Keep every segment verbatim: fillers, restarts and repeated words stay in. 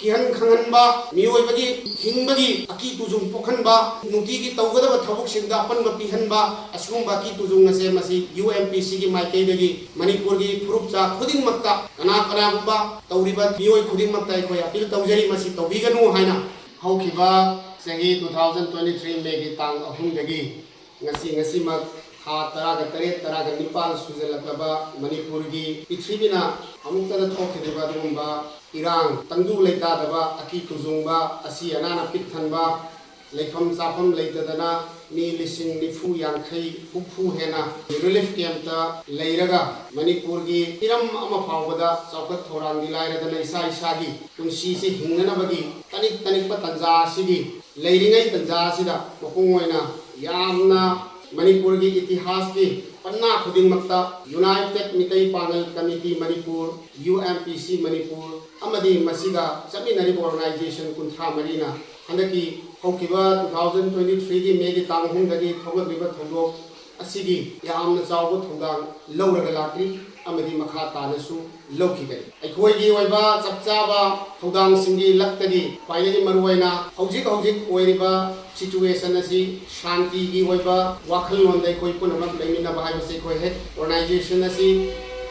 ꯀꯤꯍꯟ ꯈꯪꯍꯟꯕ, ꯃꯤꯑꯣꯏꯕꯒꯤ ꯍꯤꯡꯕꯒꯤ ꯑꯀꯤ ꯇꯨꯖꯨꯡ ꯄꯣꯛꯍꯟꯕ, ꯅꯨꯡꯇꯤꯒꯤ ꯇꯧꯒꯗꯕ ꯊꯕꯛꯁꯤꯡꯗ ꯑꯄꯟꯕ ꯄꯤꯍꯟꯕ, ꯑꯁꯤꯒꯨꯝꯕ ꯑꯀꯤ ꯇꯨꯖꯨꯡ ꯑꯁꯦ ꯃꯁꯤ ꯌꯨ ꯑꯦꯝ ꯄꯤ ꯁꯤꯒꯤ ꯃꯥꯏꯀꯩꯗꯒꯤ ꯃꯅꯤꯄꯨꯔꯒꯤ ꯐꯨꯔꯨꯞꯆꯥ ꯈꯨꯗꯤꯡꯃꯛꯇ, ꯀꯅꯥ ꯀꯅꯥꯒꯨꯝꯕ ꯇꯧꯔꯤꯕ ꯃꯤꯑꯣꯏ ꯈꯨꯗꯤꯡꯃꯛꯇ ꯑꯩꯈꯣꯏ ꯑꯄꯤꯜ ꯇꯧꯖꯔꯤ, ꯃꯁꯤ ꯇꯧꯕꯤꯒꯅꯨ ꯍꯥꯏꯅ꯫ ꯍꯧꯈꯤꯕ ꯆꯍꯤ two thousand twenty three May ꯒꯤ ꯇꯥꯡ ꯑꯍꯨꯝꯗꯒꯤ ꯉꯁꯤ, ꯉꯁꯤꯃꯛ ꯊꯥ ꯇꯔꯥꯒ ꯇꯔꯦꯠ, ꯇꯔꯥꯒ ꯅꯤꯄꯥꯟ ꯁꯨꯖꯜꯂꯛꯂꯕ ꯃꯅꯤꯄꯨꯔꯒꯤ ꯄ꯭ꯔꯤꯊꯤꯕꯤꯅ ꯑꯃꯨꯛꯇꯗ ꯊꯣꯛꯈꯤꯗ꯭ꯔꯤꯕ ꯑꯗꯨꯒꯨꯝꯕ ꯏꯔꯥꯡ, ꯇꯪꯗꯨ ꯂꯩꯇꯥꯗꯕ, ꯑꯀꯤ ꯇꯨꯖꯨꯡꯕ, ꯑꯁꯤ ꯑꯅꯥꯅ ꯄꯤꯛ ꯊꯟꯕ, ꯂꯩꯐꯝ ꯆꯥꯐꯝ ꯂꯩꯇꯗꯅ ꯃꯤ ꯂꯤꯁꯤꯡ ꯅꯤꯐꯨ, ꯌꯥꯡꯈꯩ, ꯍꯨꯝꯐꯨ ꯍꯦꯟꯅ relief camp ꯇ ꯂꯩꯔꯒ ꯃꯅꯤꯄꯨꯔꯒꯤ ꯏꯔꯝ ꯑꯃ ꯐꯥꯎꯕꯗ ꯆꯥꯎꯈꯠ ꯊꯧꯔꯥꯡꯗꯤ ꯂꯥꯏꯔꯗꯅ ꯏꯁꯥ ꯏꯁꯥꯒꯤ ꯄꯨꯟꯁꯤꯁꯤ ꯍꯤꯡꯅꯅꯕꯒꯤ ꯇꯅꯤꯛ ꯇꯅꯤꯛꯄ ꯇꯟꯖꯥ ꯑꯁꯤꯒꯤ ꯂꯩꯔꯤꯉꯩ ꯇꯟꯖꯥ ꯑꯁꯤꯗ ꯃꯄꯨꯡ ꯑꯣꯏꯅ ꯌꯥꯝꯅ ꯃꯅꯤꯄꯨꯔꯒꯤ ꯏꯇꯤꯍꯥꯁꯀꯤ ꯄꯟꯅꯥ ꯈꯨꯗꯤꯡꯃꯛꯇ United Meitei Pangal committee Manipur, U M P C Manipur, ꯑꯃꯗꯤ ꯃꯁꯤꯒ ꯆꯠꯃꯤꯟꯅꯔꯤꯕ organization ꯀꯨꯟꯊ꯭ꯔꯥ ꯃꯔꯤꯅ ꯍꯟꯗꯛꯀꯤ ꯍꯧꯈꯤꯕ two thousand twenty three ꯒꯤ May ꯒꯤ ꯇꯥꯡ ꯑꯍꯨꯝꯗꯒꯤ ꯊꯣꯛꯂꯛꯂꯤꯕ ꯊꯧꯗꯣꯛ ꯑꯁꯤꯒꯤ ꯌꯥꯝꯅ ꯆꯥꯎꯕ ꯊꯧꯗꯥꯡ ꯂꯧꯔꯒ ꯂꯥꯛꯂꯤ ꯑꯃꯗꯤ ꯃꯈꯥ ꯇꯥꯅꯁꯨ ꯂꯧꯈꯤꯒꯅꯤ꯫ ꯑꯩꯈꯣꯏꯒꯤ ꯑꯣꯏꯕ ꯆꯞ ꯆꯥꯕ ꯊꯧꯗꯥꯡꯁꯤꯡꯒꯤ ꯂꯛꯇꯒꯤ ꯈ꯭ꯋꯥꯏꯗꯒꯤ ꯃꯔꯨꯑꯣꯏꯅ ꯍꯧꯖꯤꯛ ꯍꯧꯖꯤꯛ ꯑꯣꯏꯔꯤꯕ situation ꯑꯁꯤ ꯁꯥꯟꯇꯤꯒꯤ ꯑꯣꯏꯕ ꯋꯥꯈꯜꯂꯣꯟꯗ ꯑꯩꯈꯣꯏ ꯄꯨꯝꯅꯃꯛ ꯂꯩꯃꯤꯟꯅꯕ ꯍꯥꯏꯕꯁꯤ ꯑꯩꯈꯣꯏ ꯍꯦꯛ organization ꯑꯁꯤ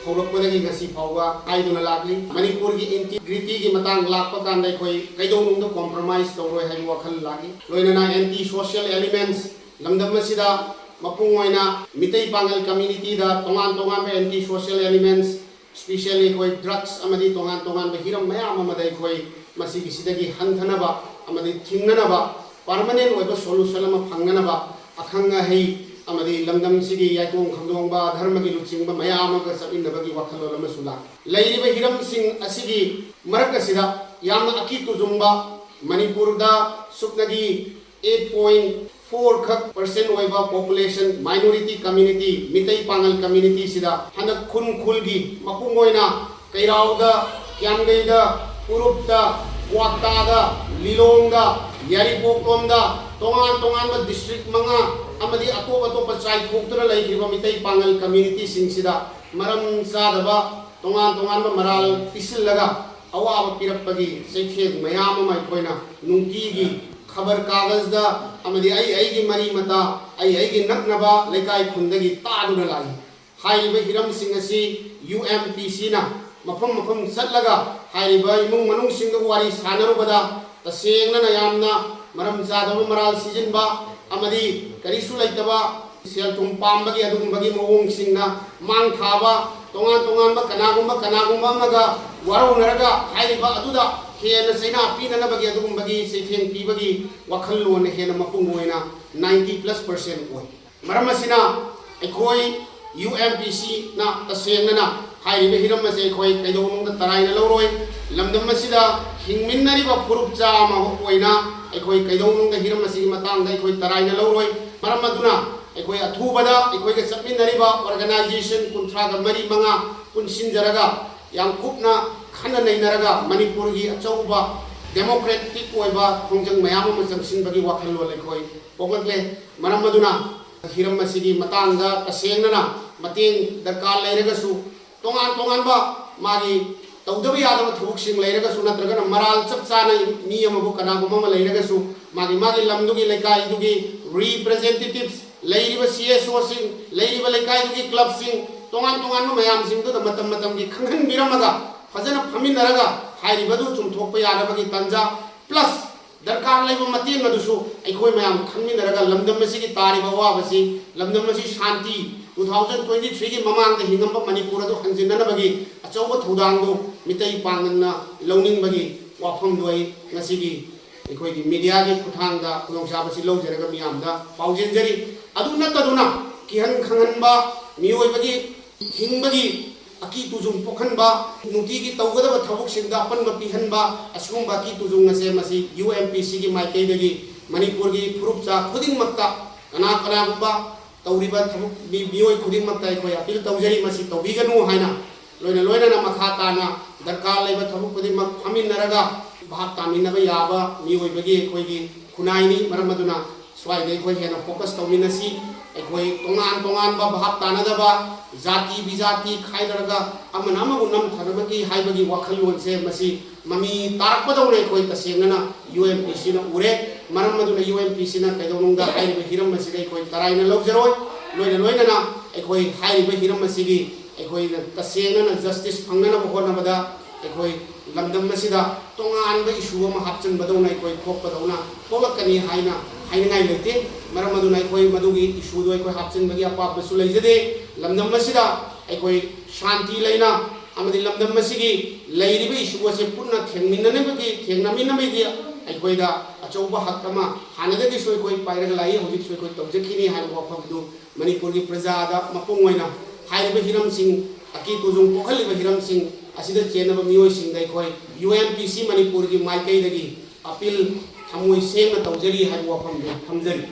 ꯍꯧꯔꯛꯄꯗꯒꯤ ꯉꯁꯤ ꯐꯥꯎꯕ ꯍꯥꯏꯗꯨꯅ ꯂꯥꯛꯂꯤ꯫ ꯃꯅꯤꯄꯨꯔꯒꯤ integrity ꯒꯤ ꯃꯇꯥꯡ ꯂꯥꯛꯄ ꯀꯥꯟꯗ ꯑꯩꯈꯣꯏ ꯀꯩꯗꯧꯅꯨꯡꯗ compromise ꯇꯧꯔꯣꯏ ꯍꯥꯏꯕ ꯋꯥꯈꯜ ꯂꯥꯛꯏ꯫ ꯂꯣꯏꯅꯅ anti social elements ꯂꯝꯗꯝ ꯑꯁꯤꯗ ꯃꯄꯨꯡ ꯑꯣꯏꯅ ꯃꯤꯇꯩ ꯄꯥꯉꯜ community ꯗ ꯇꯣꯉꯥꯟ ꯇꯣꯉꯥꯟꯕ anti social elements, specially ꯑꯩꯈꯣꯏ drugs ꯑꯃꯗꯤ ꯇꯣꯉꯥꯟ ꯇꯣꯉꯥꯟꯕ ꯍꯤꯔꯝ ꯃꯌꯥꯝ ꯑꯃꯗ ꯑꯩꯈꯣꯏ ꯃꯁꯤꯒꯤꯁꯤꯗꯒꯤ ꯍꯟꯊꯅꯕ ꯑꯃꯗꯤ ꯊꯤꯡꯅꯅꯕ permanent ꯑꯣꯏꯕ solution ꯑꯃ ꯐꯪꯅꯅꯕ ꯑꯈꯪ ꯑꯍꯩ ꯑꯃꯗꯤ ꯂꯝꯗꯝꯁꯤꯒꯤ ꯌꯥꯏꯇꯣꯡ ꯈꯪꯗꯣꯡꯕ ꯙꯔꯃꯒꯤ ꯂꯨꯆꯤꯡꯕ ꯃꯌꯥꯝ ꯑꯃꯒ ꯆꯠꯃꯤꯟꯅꯕꯒꯤ ꯋꯥꯈꯜꯂꯣꯟ ꯑꯃꯁꯨ ꯂꯥꯛꯏ꯫ ꯂꯩꯔꯤꯕ ꯍꯤꯔꯝꯁꯤꯡ ꯑꯁꯤꯒꯤ ꯃꯔꯛ ꯑꯁꯤꯗ ꯌꯥꯝꯅ ꯑꯀꯤ ꯇꯨꯖꯨꯡꯕ ꯃꯅꯤꯄꯨꯔꯗ ꯁꯨꯞꯅꯒꯤ eight point four ꯈꯛ percent ꯑꯣꯏꯕ population minority community ꯃꯤꯇꯩ ꯄꯥꯉꯜ community ꯁꯤꯗ ꯍꯟꯗꯛ ꯈꯨꯟ ꯈꯨꯜꯒꯤ ꯃꯄꯨꯡ ꯑꯣꯏꯅ ꯀꯩꯔꯥꯎꯗ, ꯀ꯭ꯌꯥꯝꯒꯩꯗ, ꯎꯔꯨꯞꯇ, ꯀ꯭ꯋꯥꯛꯇꯥꯗ, ꯂꯤꯂꯣꯡꯗ, ꯌꯥꯏꯔꯤꯄꯣꯛꯂꯣꯝꯗ ꯇꯣꯉꯥꯟ ꯇꯣꯉꯥꯟꯕ district ꯃꯉꯥ ꯑꯃꯗꯤ ꯑꯇꯣꯞ ꯑꯇꯣꯞꯄ ꯆꯥꯏꯊꯣꯛꯇꯨꯅ ꯂꯩꯈ꯭ꯔꯤꯕ ꯃꯤꯇꯩ ꯄꯥꯉꯜ community ꯁꯤꯡꯁꯤꯗ ꯃꯔꯝ ꯆꯥꯗꯕ ꯇꯣꯉꯥꯟ ꯇꯣꯉꯥꯟꯕ ꯃꯔꯥꯜ ꯄꯤꯁꯤꯜꯂꯒ ꯑꯋꯥꯕ ꯄꯤꯔꯛꯄꯒꯤ ꯆꯩꯊꯦꯡ ꯃꯌꯥꯝ ꯑꯃ ꯑꯩꯈꯣꯏꯅ ꯅꯨꯡꯇꯤꯒꯤ ꯈꯕꯔ ꯀꯥꯒꯖꯗ ꯑꯃꯗꯤ ꯑꯩ ꯑꯩꯒꯤ ꯃꯔꯤ ꯃꯇꯥ, ꯑꯩ ꯑꯩꯒꯤ ꯅꯛꯅꯕ ꯂꯩꯀꯥꯏ ꯈꯨꯟꯗꯒꯤ ꯇꯥꯗꯨꯅ ꯂꯥꯛꯏ꯫ ꯍꯥꯏꯔꯤꯕ ꯍꯤꯔꯝꯁꯤꯡ ꯑꯁꯤ ꯌꯨ ꯑꯦꯝ ꯄꯤ ꯁꯤꯅ ꯃꯐꯝ ꯃꯐꯝ ꯆꯠꯂꯒ ꯍꯥꯏꯔꯤꯕ ꯏꯃꯨꯡ ꯃꯅꯨꯡꯁꯤꯡꯗ ꯋꯥꯔꯤ ꯁꯥꯟꯅꯔꯨꯕꯗ ꯇꯁꯦꯡꯅꯅ ꯌꯥꯝꯅ ꯃꯔꯝ ꯆꯥꯗꯕ ꯃꯔꯥꯜ ꯁꯤꯖꯤꯟꯕ ꯑꯃꯗꯤ ꯀꯔꯤꯁꯨ ꯂꯩꯇꯕ ꯁꯦꯜ ꯊꯨꯝ ꯄꯥꯝꯕꯒꯤ ꯑꯗꯨꯒꯨꯝꯕꯒꯤ ꯃꯑꯣꯡꯁꯤꯡꯅ ꯃꯥꯡ ꯊꯥꯕ, ꯇꯣꯉꯥꯟ ꯇꯣꯉꯥꯟꯕ ꯀꯅꯥꯒꯨꯝꯕ ꯀꯅꯥꯒꯨꯝꯕ ꯑꯃꯒ ꯋꯥꯔꯧꯅꯔꯒ ꯍꯥꯏꯔꯤꯕ ꯑꯗꯨꯗ ꯍꯦꯟꯅ ꯆꯩꯅꯥ ꯄꯤꯅꯅꯕꯒꯤ ꯑꯗꯨꯒꯨꯝꯕꯒꯤ ꯆꯩꯊꯦꯡ ꯄꯤꯕꯒꯤ ꯋꯥꯈꯜꯂꯣꯟꯅ ꯍꯦꯟꯅ ꯃꯄꯨꯡ ꯑꯣꯏꯅ ninety plus percent ꯑꯣꯏ꯫ ꯃꯔꯝ ꯑꯁꯤꯅ ꯑꯩꯈꯣꯏ ꯌꯨ ꯑꯦꯝ ꯄꯤ ꯁꯤꯅ ꯇꯁꯦꯡꯅꯅ ꯍꯥꯏꯔꯤꯕ ꯍꯤꯔꯝ ꯑꯁꯤ ꯑꯩꯈꯣꯏ ꯀꯩꯗꯧꯅꯨꯡꯗ ꯇꯔꯥꯏꯅ ꯂꯧꯔꯣꯏ꯫ ꯂꯝꯗꯝ ꯑꯁꯤꯗ ꯍꯤꯡꯃꯤꯟꯅꯔꯤꯕ ꯐꯨꯔꯨꯞ ꯆꯥ ꯑꯃ ꯑꯣꯏꯅ ꯑꯩꯈꯣꯏ ꯀꯩꯗꯧꯅꯨꯡꯗ ꯍꯤꯔꯝ ꯑꯁꯤꯒꯤ ꯃꯇꯥꯡꯗ ꯑꯩꯈꯣꯏ ꯇꯔꯥꯏꯅ ꯂꯧꯔꯣꯏ꯫ ꯃꯔꯝ ꯑꯗꯨꯅ ꯑꯩꯈꯣꯏ ꯑꯊꯨꯕꯗ ꯑꯩꯈꯣꯏꯒ ꯆꯠꯃꯤꯟꯅꯔꯤꯕ ꯑꯣꯔꯒꯅꯥꯏꯖꯦꯁꯟ ꯀꯨꯟꯊ꯭ꯔꯥꯒ ꯃꯔꯤ ꯃꯉꯥ ꯄꯨꯟꯁꯤꯟꯖꯔꯒ ꯌꯥꯝ ꯀꯨꯞꯅ ꯈꯟꯅ ꯅꯩꯅꯔꯒ ꯃꯅꯤꯄꯨꯔꯒꯤ ꯑꯆꯧꯕ ꯗꯦꯃꯣꯀ꯭ꯔꯦꯇꯤꯛ ꯑꯣꯏꯕ ꯈꯣꯡꯖꯪ ꯃꯌꯥꯝ ꯑꯃ ꯆꯪꯁꯤꯟꯕꯒꯤ ꯋꯥꯈꯜꯂꯣꯟ ꯑꯩꯈꯣꯏ ꯄꯣꯛꯂꯛꯂꯦ꯫ ꯃꯔꯝ ꯑꯗꯨꯅ ꯍꯤꯔꯝ ꯑꯁꯤꯒꯤ ꯃꯇꯥꯡꯗ ꯇꯁꯦꯡꯅꯅ ꯃꯇꯦꯡ ꯗꯔꯀꯥꯔ ꯂꯩꯔꯒꯁꯨ, ꯇꯣꯉꯥꯟ ꯇꯣꯉꯥꯟꯕ ꯃꯥꯒꯤ ꯇꯧꯗꯕ ꯌꯥꯗꯕ ꯊꯕꯛꯁꯤꯡ ꯂꯩꯔꯒꯁꯨ, ꯅꯠꯇ꯭ꯔꯒꯅ ꯃꯔꯥꯜ ꯆꯞ ꯆꯥꯅ ꯃꯤ ꯑꯃꯕꯨ ꯀꯅꯥꯒꯨꯝꯕ ꯑꯃ ꯂꯩꯔꯒꯁꯨ, ꯃꯥꯒꯤ ꯃꯥꯒꯤ ꯂꯝꯗꯨꯒꯤ ꯂꯩꯀꯥꯏꯗꯨꯒꯤ ꯔꯤꯄ꯭ꯔꯖꯦꯟꯇꯦꯇꯤꯚꯁ, ꯂꯩꯔꯤꯕ ꯁꯤ ꯑꯦꯁ ꯑꯣꯁꯤꯡ, ꯂꯩꯔꯤꯕ ꯂꯩꯀꯥꯏꯗꯨꯒꯤ ꯀ꯭ꯂꯕꯁꯤꯡ, ꯇꯣꯉꯥꯟ ꯇꯣꯉꯥꯟꯕ ꯃꯌꯥꯝꯁꯤꯡꯗꯨꯗ ꯃꯇꯝ ꯃꯇꯝꯒꯤ ꯈꯪꯍꯟꯕꯤꯔꯝꯃꯒ ꯐꯖꯅ ꯐꯝꯃꯤꯟꯅꯔꯒ ꯍꯥꯏꯔꯤꯕꯗꯨ ꯆꯨꯝꯊꯣꯛꯄ ꯌꯥꯅꯕꯒꯤ ꯇꯥꯟꯖꯥ, ꯄ꯭ꯂꯁ ꯗꯔꯀꯥꯔ ꯂꯩꯕ ꯃꯇꯦꯡ ꯑꯗꯨꯁꯨ ꯑꯩꯈꯣꯏ ꯃꯌꯥꯝ ꯈꯪꯃꯤꯟꯅꯔꯒ ꯂꯝꯗꯝ ꯑꯁꯤꯒꯤ ꯇꯥꯔꯤꯕ ꯑꯋꯥꯕꯁꯤ, ꯂꯝꯗꯝ ꯑꯁꯤ ꯁꯥꯟꯇꯤ two thousand twenty threeꯒꯤ ꯃꯃꯥꯡꯗ ꯍꯤꯡꯉꯝꯕ ꯃꯅꯤꯄꯨꯔ ꯑꯗꯨ ꯍꯟꯖꯤꯟꯅꯅꯕꯒꯤ ꯑꯆꯧꯕ ꯊꯧꯗꯥꯡꯗꯨ ꯃꯤꯇꯩ ꯄꯥꯡꯒꯜꯅ ꯂꯧꯅꯤꯡꯕꯒꯤ ꯋꯥꯐꯝꯗꯨ ꯑꯩ ꯉꯁꯤꯒꯤ ꯑꯩꯈꯣꯏꯒꯤ ꯃꯤꯗꯤꯌꯥꯒꯤ ꯈꯨꯠꯊꯥꯡꯗ ꯈꯨꯗꯣꯡꯆꯥꯕꯁꯤ ꯂꯧꯖꯔꯒ ꯃꯤꯌꯥꯝꯗ ꯄꯥꯎꯖꯦꯟꯖꯔꯤ꯫ ꯑꯗꯨ ꯅꯠꯇꯗꯨꯅ ꯀꯤꯍꯟ ꯈꯪꯍꯟꯕ, ꯃꯤꯑꯣꯏꯕꯒꯤ ꯍꯤꯡꯕꯒꯤ ꯑꯀꯤ ꯇꯨꯖꯨꯡ ꯄꯣꯛꯍꯟꯕ, ꯅꯨꯡꯇꯤꯒꯤ ꯇꯧꯒꯗꯕ ꯊꯕꯛꯁꯤꯡꯗ ꯑꯄꯟꯕ ꯄꯤꯍꯟꯕ, ꯑꯁꯤꯒꯨꯝꯕ ꯑꯀꯤ ꯇꯨꯖꯨꯡ ꯑꯁꯦ ꯃꯁꯤ ꯌꯨ ꯑꯦꯝ ꯄꯤ ꯁꯤꯒꯤ ꯃꯥꯏꯀꯩꯗꯒꯤ ꯃꯅꯤꯄꯨꯔꯒꯤ ꯐꯨꯔꯨꯞ ꯆꯥ ꯈꯨꯗꯤꯡꯃꯛꯇ, ꯀꯅꯥ ꯀꯅꯥꯒꯨꯝꯕ ꯇꯧꯔꯤꯕ ꯊꯕꯛ ꯃꯤ-, ꯃꯤꯑꯣꯏ ꯈꯨꯗꯤꯡꯃꯛꯇ ꯑꯩꯈꯣꯏ ꯑꯄꯤꯜ ꯇꯧꯖꯔꯤ, ꯃꯁꯤ ꯇꯧꯕꯤꯒꯅꯨ ꯍꯥꯏꯅ꯫ ꯂꯣꯏꯅ ꯂꯣꯏꯅꯅ ꯃꯈꯥ ꯇꯥꯅ ꯗꯔꯀꯥꯔ ꯂꯩꯕ ꯊꯕꯛ ꯈꯨꯗꯤꯡꯃꯛ ꯐꯝꯃꯤꯟꯅꯔꯒ ꯚꯥꯞ ꯇꯥꯃꯤꯟꯅꯕ ꯌꯥꯕ ꯃꯤꯑꯣꯏꯕꯒꯤ ꯑꯩꯈꯣꯏꯒꯤ ꯈꯨꯟꯅꯥꯏꯅꯤ꯫ ꯃꯔꯝ ꯑꯗꯨꯅ ꯁ꯭ꯋꯥꯏꯗ ꯑꯩꯈꯣꯏ ꯍꯦꯟꯅ ꯐꯣꯀꯁ ꯇꯧꯃꯤꯟꯅꯁꯤ꯫ ꯑꯩꯈꯣꯏ ꯇꯣꯉꯥꯟ ꯇꯣꯉꯥꯟꯕ ꯚꯥꯞ ꯇꯥꯅꯗꯕ ꯖꯥꯇꯤ ꯕꯤꯖꯥꯇꯤ ꯈꯥꯏꯗꯔꯒ ꯑꯃꯅ ꯑꯃꯕꯨ ꯅꯝꯊꯅꯕꯒꯤ ꯍꯥꯏꯕꯒꯤ ꯋꯥꯈꯜꯂꯣꯟꯁꯦ ꯃꯁꯤ ꯃꯃꯤ ꯇꯥꯔꯛꯄꯗꯧꯅ ꯑꯩꯈꯣꯏ ꯇꯁꯦꯡꯅꯅ ꯌꯨ ꯑꯦꯝ ꯄꯤ ꯁꯤꯅ ꯎꯔꯦ꯫ ꯃꯔꯝ ꯑꯗꯨꯅ ꯌꯨ ꯑꯦꯝ ꯄꯤ ꯁꯤꯅ ꯀꯩꯗꯧꯅꯨꯡꯗ ꯍꯥꯏꯔꯤꯕ ꯍꯤꯔꯝ ꯑꯁꯤꯗ ꯑꯩꯈꯣꯏ ꯇꯔꯥꯏꯅ ꯂꯧꯖꯔꯣꯏ꯫ ꯂꯣꯏꯅ ꯂꯣꯏꯅꯅ ꯑꯩꯈꯣꯏ ꯍꯥꯏꯔꯤꯕ ꯍꯤꯔꯝ ꯑꯁꯤꯒꯤ ꯑꯩꯈꯣꯏꯅ ꯇꯁꯦꯡꯅꯅ ꯖꯁꯇꯤꯁ ꯐꯪꯅꯅꯕ ꯍꯣꯠꯅꯕꯗ ꯑꯩꯈꯣꯏ ꯂꯝꯗꯝ ꯑꯁꯤꯗ ꯇꯣꯉꯥꯟꯕ ꯏꯁꯨ ꯑꯃ ꯍꯥꯞꯆꯤꯟꯕꯗꯧꯅ ꯑꯩꯈꯣꯏ ꯊꯣꯛꯄꯗꯧꯅ ꯊꯣꯛꯂꯛꯀꯅꯤ ꯍꯥꯏꯅ ꯍꯥꯏꯅꯤꯡꯉꯥꯏ ꯂꯩꯇꯦ꯫ ꯃꯔꯝ ꯑꯗꯨꯅ ꯑꯩꯈꯣꯏ ꯃꯗꯨꯒꯤ ꯏꯁꯨꯗꯣ ꯑꯩꯈꯣꯏ ꯍꯥꯞꯆꯤꯟꯕꯒꯤ ꯑꯄꯥꯝꯕꯁꯨ ꯂꯩꯖꯗꯦ꯫ ꯂꯝꯗꯝ ꯑꯁꯤꯗ ꯑꯩꯈꯣꯏ ꯁꯥꯟꯇꯤ ꯂꯩꯅ ꯑꯃꯗꯤ ꯂꯝꯗꯝ ꯑꯁꯤꯒꯤ ꯂꯩꯔꯤꯕ ꯏꯁꯨ ꯑꯁꯦ ꯄꯨꯟꯅ ꯊꯦꯡꯃꯤꯟꯅꯅꯕꯒꯤ, ꯊꯦꯡꯅꯃꯤꯟꯅꯕꯒꯤ ꯑꯩꯈꯣꯏꯗ ꯑꯆꯧꯕ ꯍꯛ ꯑꯃ ꯍꯥꯟꯅꯗꯒꯤꯁꯨ ꯑꯩꯈꯣꯏ ꯄꯥꯏꯔꯒ ꯂꯥꯛꯏ, ꯍꯧꯖꯤꯛꯁꯨ ꯑꯩꯈꯣꯏ ꯇꯧꯖꯈꯤꯅꯤ ꯍꯥꯏꯕ ꯋꯥꯐꯝꯗꯨ ꯃꯅꯤꯄꯨꯔꯒꯤ ꯄ꯭ꯔꯖꯥꯗ ꯃꯄꯨꯡ ꯑꯣꯏꯅ ꯍꯥꯏꯔꯤꯕ ꯍꯤꯔꯝꯁꯤꯡ, ꯑꯀꯤ ꯇꯨꯖꯨꯡ ꯄꯣꯛꯍꯜꯂꯤꯕ ꯍꯤꯔꯝꯁꯤꯡ ꯑꯁꯤꯗ ꯆꯦꯟꯅꯕ ꯃꯤꯑꯣꯏꯁꯤꯡꯗ ꯑꯩꯈꯣꯏ ꯌꯨ ꯑꯦꯝ ꯄꯤ ꯁꯤ ꯃꯅꯤꯄꯨꯔꯒꯤ ꯃꯥꯏꯀꯩꯗꯒꯤ ꯑꯄꯤꯜ ꯊꯃꯣꯏ ꯁꯦꯡꯅ ꯇꯧꯖꯔꯤ ꯍꯥꯏꯕ ꯋꯥꯐꯝꯗꯨ ꯊꯝꯖꯔꯤ꯫